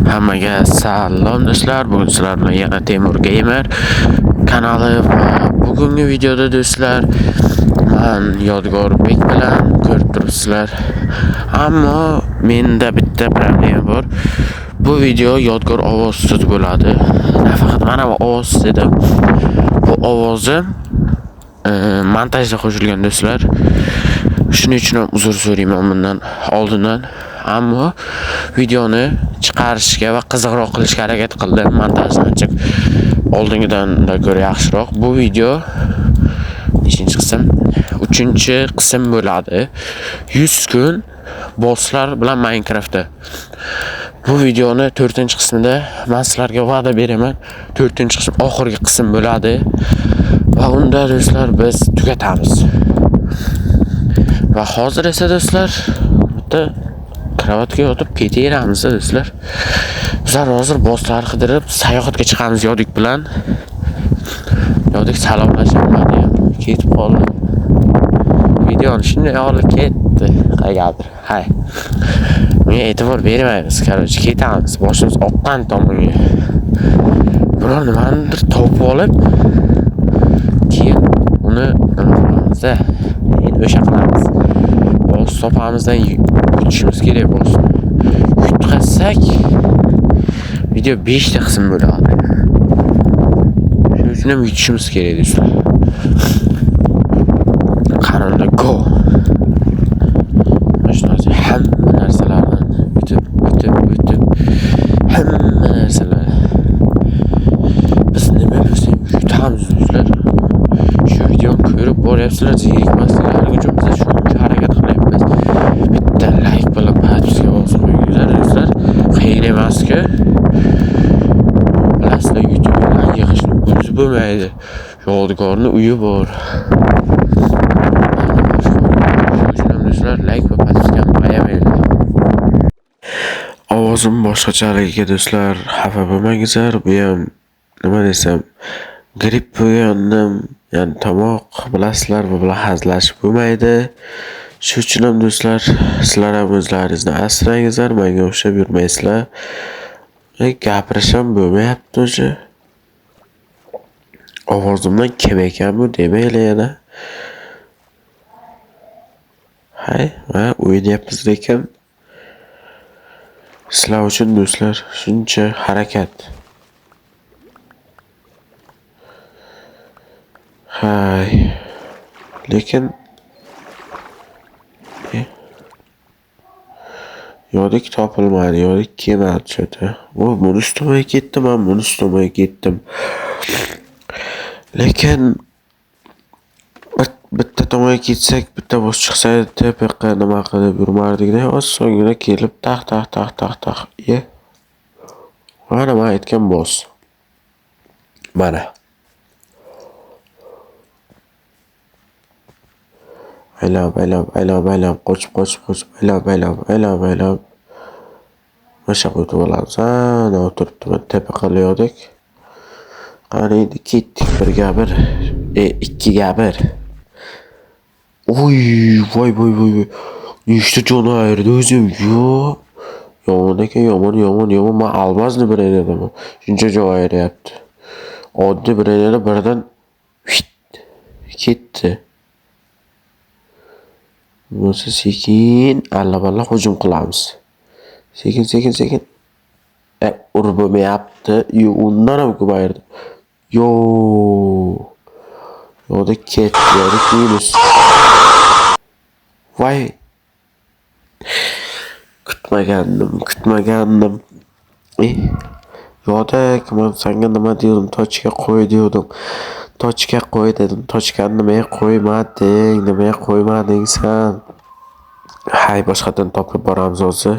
Hammaga salom do'stlar. Bugun sizlar bilan yana Temur Gamer kanali va bugungi videoda do'stlar men Yodgorbek bilan ko'rib turibsizlar. Ammo menda bitta problema bor. Bu video Yodgor ovozsiz bo'ladi. Nafaqat mana bu ovozsiz dedim. Bu ovozim montajda qo'shilgan do'stlar. Shuning uchun ham uzr so'rayman bundan oldindan. Ammo videoni chiqarishga va qiziqroq qilishga harakat qildim. Montajni ancha oldingidan ko'ra yaxshiroq. Bu video nechinchi qism? 3-qism bo'ladi. 100 kun bosslar bilan Minecraftda. Bu videoni 4-qismida men sizlarga va'da beraman. 4-qism oxirgi qism bo'ladi. Va unda do'stlar biz tugatamiz. Va hozir esa do'stlar bitta kravatga yotib ketaveramiz do'stlar. Bizlar hozir bosslar qidirib sayohatga chiqamiz Yodik bilan. Yodik salomlashmadi ham, ketib qoldi. Videoni shunday olib ketdi. Qaygadir. Hay. Bunga e'tibor bermaymiz, короче, ketamiz. Boshimiz oqqan tomonga. Biror nimanidir topib olib, keyin uni nima qilamiz-da? Endi o'sha qilamiz. Boss topamizdan yutishimiz kerak bossni. Yutqazsak video 5 ta qism bo'ladi. Shuning uchun ham yutishimiz kerak do'stlar. Qaranda go. Mana shu narsa hamma narsalardan o'tib, o'tib, o'tib hamma narsalar. Biz nima bo'lsa ham yutamiz do'stlar. Shu videoni ko'rib boryapsizlar, zerikmasliklari uchun biz shuncha harakat qilyapmiz. Bitta like bilan podpiska bosib qo'yinglar do'stlar. Qiyin emas-ku. Bilasizlar, YouTube'dan yig'ishni o'zi bo'lmaydi. Yodgorni uyi bor. Shuning uchun ham do'stlar like va podpiskani ayamanglar. Ovozim boshqachaligiga do'stlar xafa bo'lmangizlar. Bu ham nima desam, gripp bo'lgandim, ya'ni tomoq bilasizlar, bu bilan hazillashib bo'lmaydi. Shuning uchun ham do'stlar, sizlar ham o'zlaringizni asrangizlar, menga o'xshab yurmaysizlar. Gapirish ham bo'lmayapti o'sha. Ovozimdan kim ekan bu demanglar yana. Hay, ha, o'ynayapmiz lekin. Sizlar uchun do'stlar shuncha harakat. Hay. Lekin Yodik topilmadi, Yodik kelmadi cho'ta. U buni ustimga ketdim, men buni ustimga ketdim. Lekin bitta tomonga ketsak, bitta boss chiqsa, TPQ nima qilib yurmardik-da, osongina kelib taq taq taq taq taq. Ye. Mana men aytgan boss. Mana. Aylanib, aylanib, aylanib, aylanib, qochib, qochib, qochib, aylanib, aylanib, aylanib, aylanib. Mana shu o'tib olamiz. Ana o'tiribdi, mana tepa qilayotdik. Qani endi ketdik birga bir, ikkiga bir. Oy, voy, voy, voy, voy. Nechta jon ayirdi o'zim. Yo. Yomon ekan, yomon, yomon, yomon. Men almazni bir edim. Shuncha jon ayiryapti. Oddiy bir edi, birdan ketdi. Bo'lsa sekin alla-balla hujum qilamiz. Sekin, sekin, sekin. Urib bo'lmayapti. Yo, undan ham ko'p ayirdi. Yo. Yo'da ketdi, yo'da minus. Voy. Kutmagandim, kutmagandim. Yo'da, men senga nima dedim? Tochka qo'y dedim. Tochka qo'y dedim. Tochkani nimaga qo'ymading? Nimaga qo'ymading sen? Hay, boshqadan topib boramiz hozir.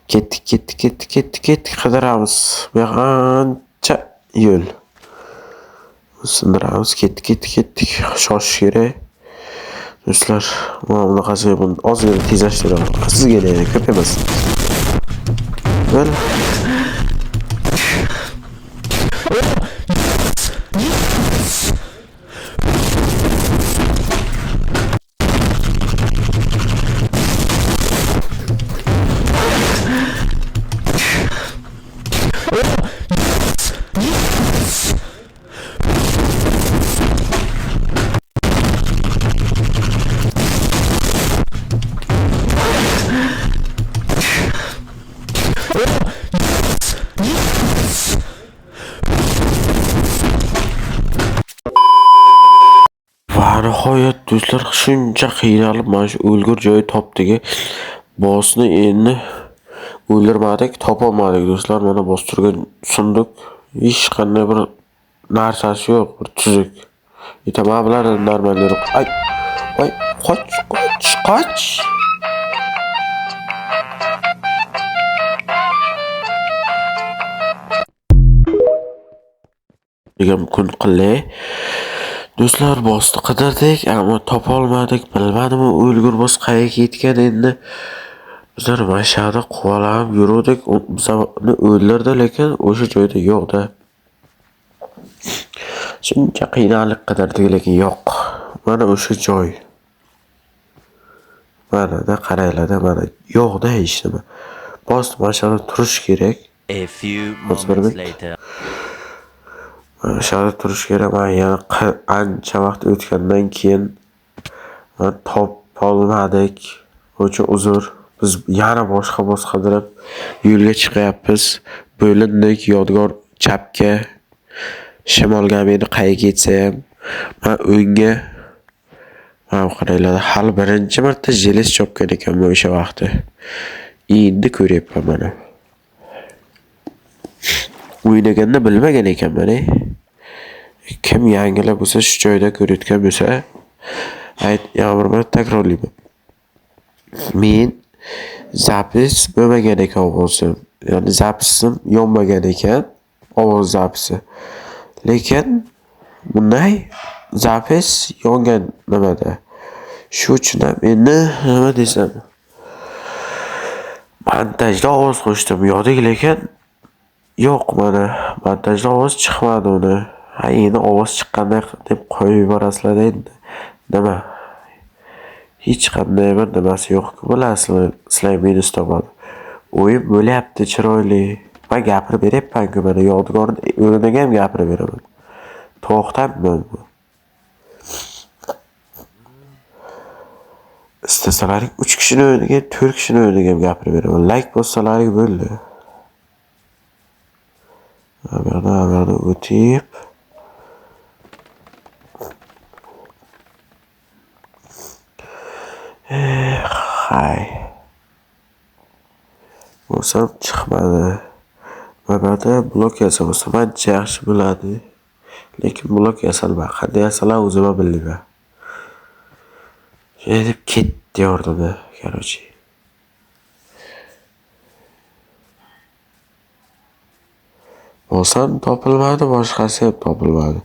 Ketdik, ketdik, ketdik, ketdik, ketdik, qidiramiz. Bu yoq ancha yo'l. Sindiramiz, ketdik, ketdik, ketdik. Shoshish kerak. Do'stlar, mana bunaqasi buni ozgina tezlashtiraman. Sizga yana ko'p emas. Mana. Yes! Va nihoyat do'stlar, shuncha qiynalib mana shu o'lgur joyi topdik. Bossni endi o'ldirmadik, topolmadik do'stlar. Mana boss turgan sunduq, hech qanday bir narsasi yo'q, bir tuzuk. Mana bular normal yurib. Ay, voy, qoch, qoch, qoch. Degan kun qildi. Do'stlar, bossni qidirdik, ammo topolmadik. Bilmadim u o'lgur boss qayerga ketgan endi. Bizlar mana shu yerda quvalab yuruvdik. U bizni o'ldirdi, lekin o'sha joyda yo'q-da. Shuncha qiynalib qidirdik, lekin yo'q. Mana o'sha joy. Mana-da qaranglar-da, mana yo'q-da hech nima. Boss mana shu yerda turish kerak. A few Hozir bir moments minut. later. Mana shu yerda turish kerak. Mana yana ancha vaqt o'tgandan keyin mana topolmadik. O'sha uzr. Biz yana boshqa boss qidirib yo'lga chiqyapmiz. Bo'lindik, Yodgor chapga, shimolga meni qayerga ketsa ham, men o'ngga. Mana bu qaranglar, hali birinchi marta jelez chopgan ekanman o'sha vaqti. Endi ko'ryapman mana. O'ynaganda bilmagan ekanman, Kim yangilar bo'lsa, shu joyda ko'rayotgan bo'lsa, ayt, yana bir marta takrorlayman. Men zapis bo'lmagan ekan ovozim. Ya'ni zapisim yonmagan ekan, ovoz zapisi. Lekin bunday zapis yongan nimada. Shu uchun ham endi nima desam, montajda ovoz qo'shdim, yo'q, lekin yo'q, mana montajda ovoz chiqmadi uni. Ha, endi ovoz chiqqanda deb qo'yib yuborasizlar endi. Nima? Hech qanday bir nimasi yo'q-ku, bilasizlar, sizlar minus topadi. O'yin bo'lyapti chiroyli. Men gapirib beryapman-ku, mana Yodgorni o'rniga ham gapirib beraman. To'xtabman. Istasalaring 3 kishini o'rniga, 4 kishini o'rniga ham gapirib beraman. Like bossalaring bo'ldi. Bu yoqdan o'tib. Hay. Bo'lsam chiqmadi. Va bu yerda blok yasamasa ancha yaxshi bo'ladi. Lekin blok yasalmadi. Qanday yasaladi o'zim ham bilmayman. Shunday deb ketdi yordimda, короче. Bo'lsam topilmadi, boshqasi ham topilmadi.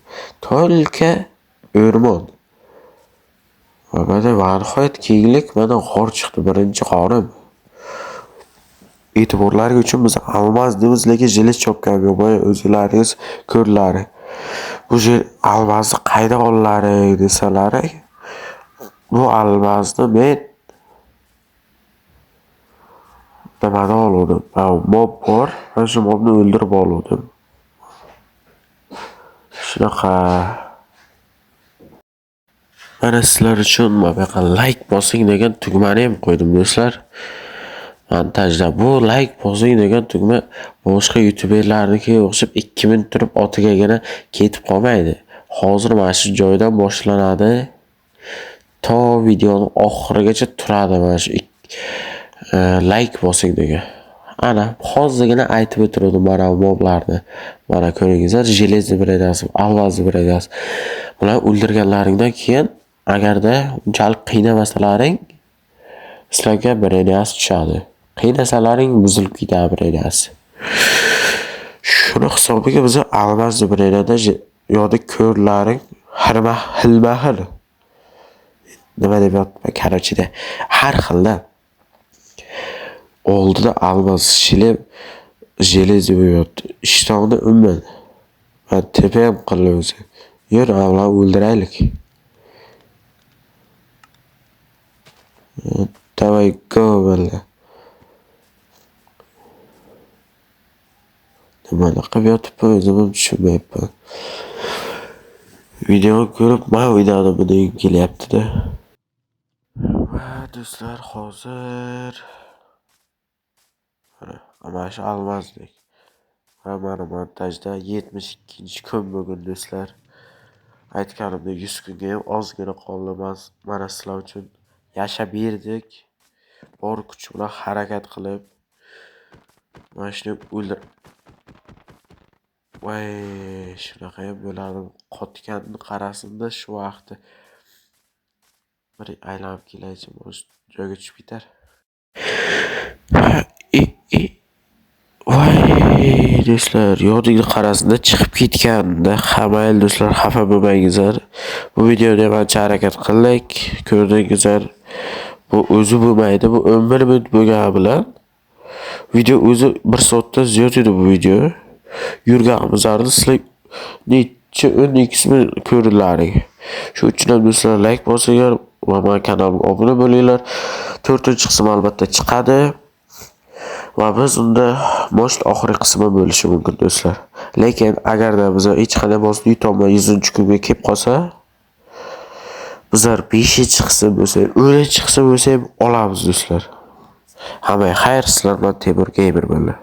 To'lka o'rmon. Va mana va nihoyat kenglik, mana g'or chiqdi, birinchi g'orim. E'tiborlari uchun biz almaz deymiz, lekin jelez chopgan yo'q. Boya o'zlaringiz ko'rdilar. Bu almazni qayda ollaring desalari, bu almazni men nimadan oldim? Ha, mob bor, mana shu mobni o'ldirib oldim. Shunaqa. Mana sizlar uchun mana bu yoqqa like bosing degan tugmani ham qo'ydim do'stlar. Montajda bu like bosing degan tugma boshqa youtuberlarnikiga o'xshab 2 minut turib otigagina ketib qolmaydi. Hozir mana shu joydan boshlanadi. To videoning oxirigacha turadi mana shu like bosing degan. Ana hozirgina aytib o'tirdim mana bu moblarni. Mana ko'ringizlar, jelezli brenasi, almazli brenasi. Bular o'ldirganlaringdan keyin agarda unchalik qiynamasalaring sizlarga brenasi tushadi. Qiynasalaring buzilib ketadi brenasi. Shuni hisobiga biz almazli brenada yo'qda ko'rlaring xilma-xil. Nima deb yotibman, короче-da har xilda. Oldida almaz shilib jelez yotdi. Ishtonni umuman. Va tepa ham qildi o'zi. Yur, avval o'ldiraylik. Давай go billa. Nimani qilib yotibman o'zim ham tushunmayapman. Videoni ko'rib men o'ynadim degim kelyapti-da. Va do'stlar, hozir mana Mana shu almazlik. Va mana montajda 72-kun bugun, do'stlar. Aytganimdek, 100 kunga ham ozgina qoldi. Mana sizlar uchun yashab berdik. Bor kuch bilan harakat qilib mana shuni o'ldir. Voy, shunaqa ham bo'ladi. Qotganini qarasin-da shu vaqti. Bir aylanib kelaychi, может, joyga tushib ketar. E, e. Voy, do'stlar, yodingni qarasin-da, chiqib ketganda. Ha, mayli, do'stlar, xafa bo'lmangizlar. Bu videoda ham ancha harakat qildik. Ko'rdingizlar. Bu o'zi bo'lmaydi. Bu 11 minut bo'lgani bilan video o'zi 1 soatdan ziyod edi bu video. Yurganimizlarni sizlar necha 10 minut ko'rdilaring. Shu uchun ham, do'stlar, like bosinglar va meni kanalimga obuna bo'linglar. 4-qism albatta chiqadi. Va biz unda, может, oxirgi qismi bo'lishi mumkin, do'stlar. Lekin agarda biz hech qanday bossni yutolmay 100-kunga kelib qolsa, bizlar 5-qism bo'lsa, 10-qism bo'lsa ham olamiz, do'stlar. Hammaga xayr, sizlar bilan Temur Gamer bo'ldi.